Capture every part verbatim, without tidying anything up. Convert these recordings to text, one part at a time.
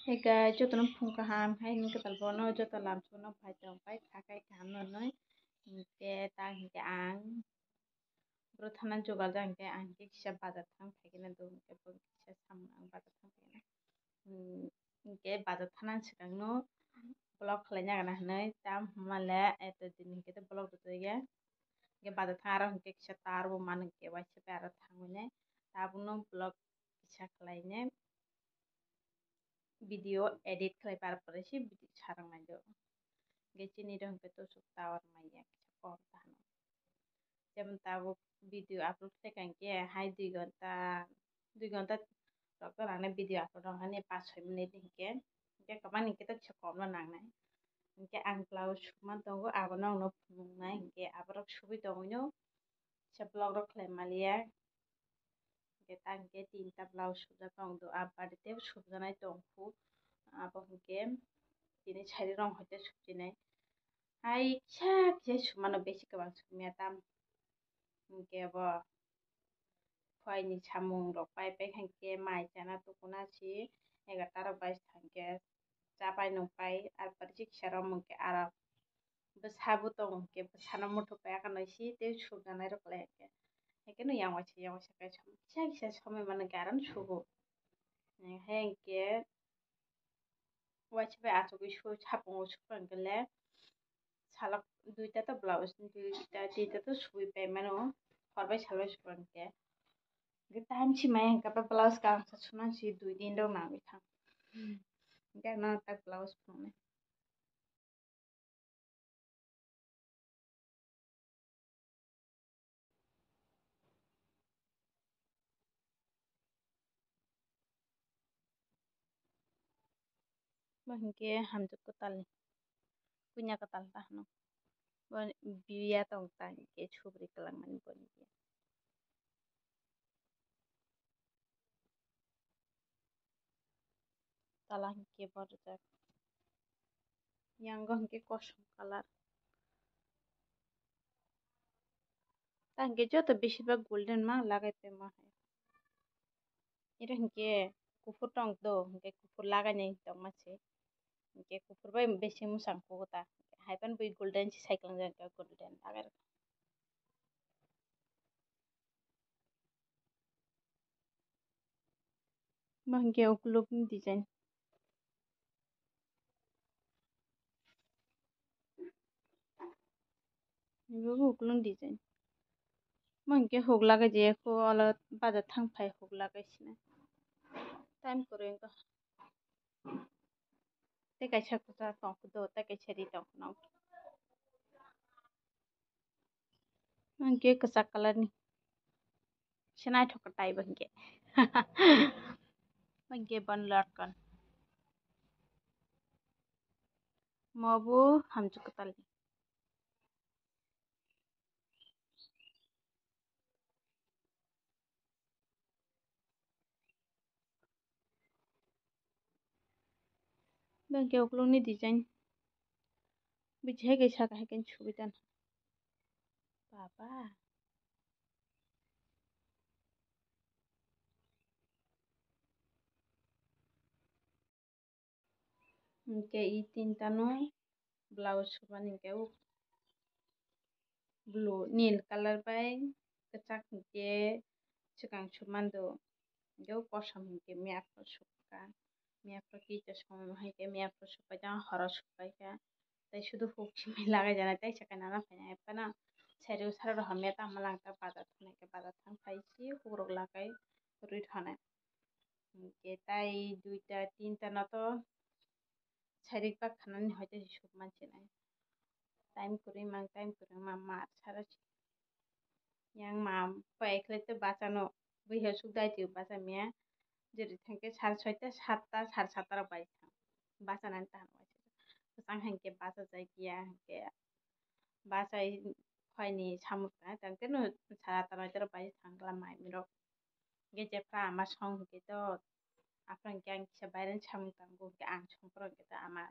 Hey guys, jotono phung kaham, hai ni kwtal bono joto lamsono bai tong bai thakai kaham no noi. Hinkhe ta hinkhe ang bro thana jogal da hinkhe ang hinkhe kisa bazar thang phaikhe na do hinkhe bo kisa samung ang bazar thang phaikhe na. Hmm, hinkhe bazar thana swkang no vlog khlai na gana hinui tam hwnmale eto din hinkhe to vlog rwjak ya. Hinkhe bazar thang aro hinkhe kisa tar bo man hinkhe waisa aro thangwi nai tabukno vlog kisa khlai nai. Video edit khlai par pore se video sarang nai do. Hinkhe chini rok hinkhe tusuk tower manya kisa kom ta hano. Jemon tabuk video upload khlai kangkhe hai dui ghonta, dui ghonta rok to nangnai video upload rok hani panch soi minute hinkhe. Hinkhe kwbangma hinkhe to kisa kom no nangnai. Hinkhe ang blouse sukma tongo abono ang no phunuknai hinkhe aborok subui tongwino kisa vlog rok khlai maliya. Hinkhe ta hinkhe tinta blouse subjak tong do, a bari tei subjanai tong khu. Abo hinkhe tini sari rong hoite subjinai. Hai kisa kisa sumano besi kwbang sumya tam. Hinkhe bo phuaini samung rok pai pai hinkhe mai chana tukuna si egarta rok bai thangkhe cha pai nung pai ar pari kisa romung khe aram. Bwsa bo tongo hinkhe bwsano muthuk pai aka nai si tei subjanai rok le hinkhe. Hinkhe no yang waisa yang waisa khe kisa kisa somoi mano hinkhe aram sugo. Hinkhe waisa bai achugwi su sapungo suprang khe le salok duita to blouse duita tinta to suwi pai mano hor bai sal bai suprang khe. Hinkhe time si maya hinkhe blouse kaham sa suna si dui din rok nangwi thang. Hinkhe ano tak blouse phunuknai. Bo hinkhe hamjwk kwtalni, puina kwtal ta hwno. Bo biya tong ta hinkhe subri kwlangmani boni biya. Tala hinkhe bo rijak. Yango hinkhe kosom colour. Ta hinkhe joto besibak golden ma lagai paima hai. Iro hinkhe kuphur tong do, hinkhe kuphur lagai nai tongma se. Hinkhe kuphur bai besi mwsang kugo ta. Hai phano bui golden se cycle jang khe golden lagai rw. Bo hinkhe ukulukni design. Ibo bo ukulukni design. Bo hinkhe huk lagai je, kho olo bajar thang phai huk lagai sina. Time kwrwi wngkha. Tei kaisa kwchak tong khe do, tei kaisa ri tong khe no. Hinkhe kwchak colour ni se naithok khe taibo hinkhe. Hinkhe bono lorkon. Mo bo hamjwk kwtal ni. Bangke ukulukni design. Biji hai kaisa kahai khe subi dan. Baba. Hinkhe i tinta no blouse subani hinkhe o blue nil colour bai kwchak hinkhe swkang submando, hinkhe o kosom hinkhe miyapro subkha, miyapro kisa somoi hai khe miyapro subbai tong horo subbai kha. Tei sudu huk simi lagai jana tei sakai nana phainai phano sari o sara rok hamya tamo lang ta bazar thang khe bazar thang phai si hukrok lagai rwi thana. Hinkhe tai duita tinta no to sairik bak khanani hoite suk mansinai. Time kwrwi mang time kwrwi ma mar sara si. Yang ma pai khlai tei bachano bwsai suk dai twi bacha miya. Jeri thangkhe sar soita satta sar satta rok bai thang. Bachanani tahan waisa. Kwchang hinkhe bacha jai kiya hinkhe bachai phaini samung tang tang khe no sara ta noita rok bai thang kla mai mirok. Hinkhe jephra ama song hinkhe to aphra hinkhe ang kisa baireni samung tango hinkhe ang songphuru hinkhe to ama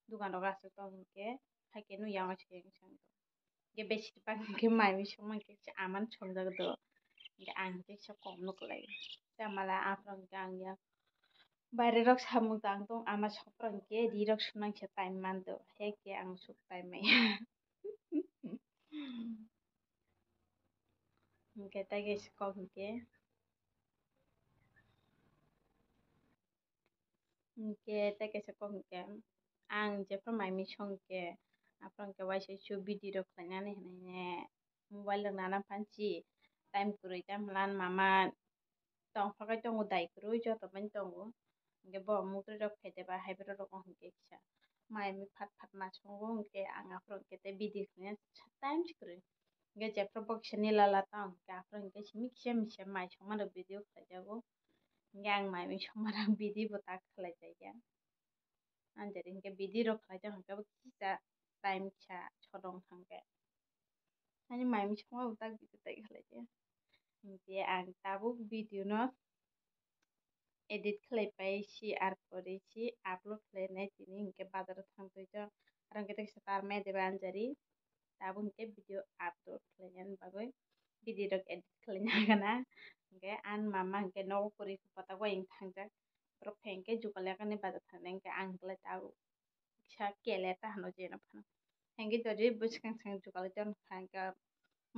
dukan rogo aswk tong hinkhe haikhe no yang waisa yang song tong. Hinkhe besibak hinkhe mai mui songma hinkhe kisa amano songjak do. Hinkhe ang hinkhe kisa kom no kwlai. Tei mala aphra hinkhe ang yang Baire rok samung tang tong ama sopra hwnkhe ri rok sunang se time man do, he khe ang suk time maya. Hwnkhe tei kaisa kok hwnkhe, hwnkhe tei kaisa kok hwnkhe ang jephru mai mui song khe aphuru hwnkhe waisa su video rok khlainani hinwi mobile rok nana phansi time kwrwi time lan mama tongphagwi tongo dai kwrwi joto bai tongo. Hwnkhe bo mukri rok phaide ba hai borok rok hwnkhe kisa mai mui phat phat ma songo hwnkhe ang aphuru hwnkhe tei video khlaina time si kwrwi. Hwnkhe jephru bo kisa nila la tong hwnkhe aphuru hwnkhe simi kisa misa mai songma rok video khlaijago. Hwnkhe ang mai mui songma rok video bo ta khlaijakya. Anjari hwnkhe video rok khlaijak hwnkhe bo kisa time kisa sodong thangkhe. Ani mai mui songma bo tak video tai khlai de. Hwnkhe ang tabuk video no edit khlai pai si ar pore si upload khlai nai tini hwnkhe bazar o thang twi to. Aro hwnkhe tei kisa tar mai de ba anjari. Tabuk hwnkhe video upload khlai nani bagwi video rok edit khlai nai gana. Hwnkhe ang mama hwnkhe nogo kwrwi pata bai thang jak. Borok phai hwnkhe jugal yakani bazar thang nai hwnkhe ang hwnkhe lai tabuk kisa kele ta hano jeno phano. Hwnkhe jodi bwskang swkang jugal ton kha hwnkhe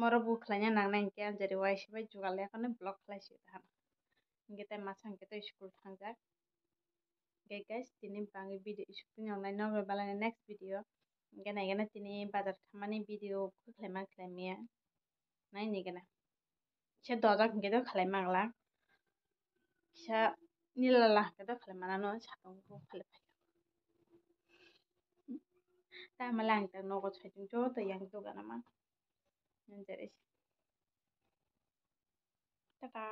moro bo khlaina nangnai hwnkhe anjari waisa bai jugal yakani block khlai si ta hano. Hwnkhe tei masa hwnkhe tei school thangjak. Hwnkhe guys tini bangwi video isuk tini nongnai nokbai balai next video. Hwnkhe naigana tini bazar thammani video khlaima khlaimaya. Naini gana. Kisa dojak hwnkhe do khlai mangla. Kisa nilala hwnkhe do khlai manano satung bo khlai phai. Tamo lang ta nogo saitung joto yang dogana ma. Nanjare. Tata.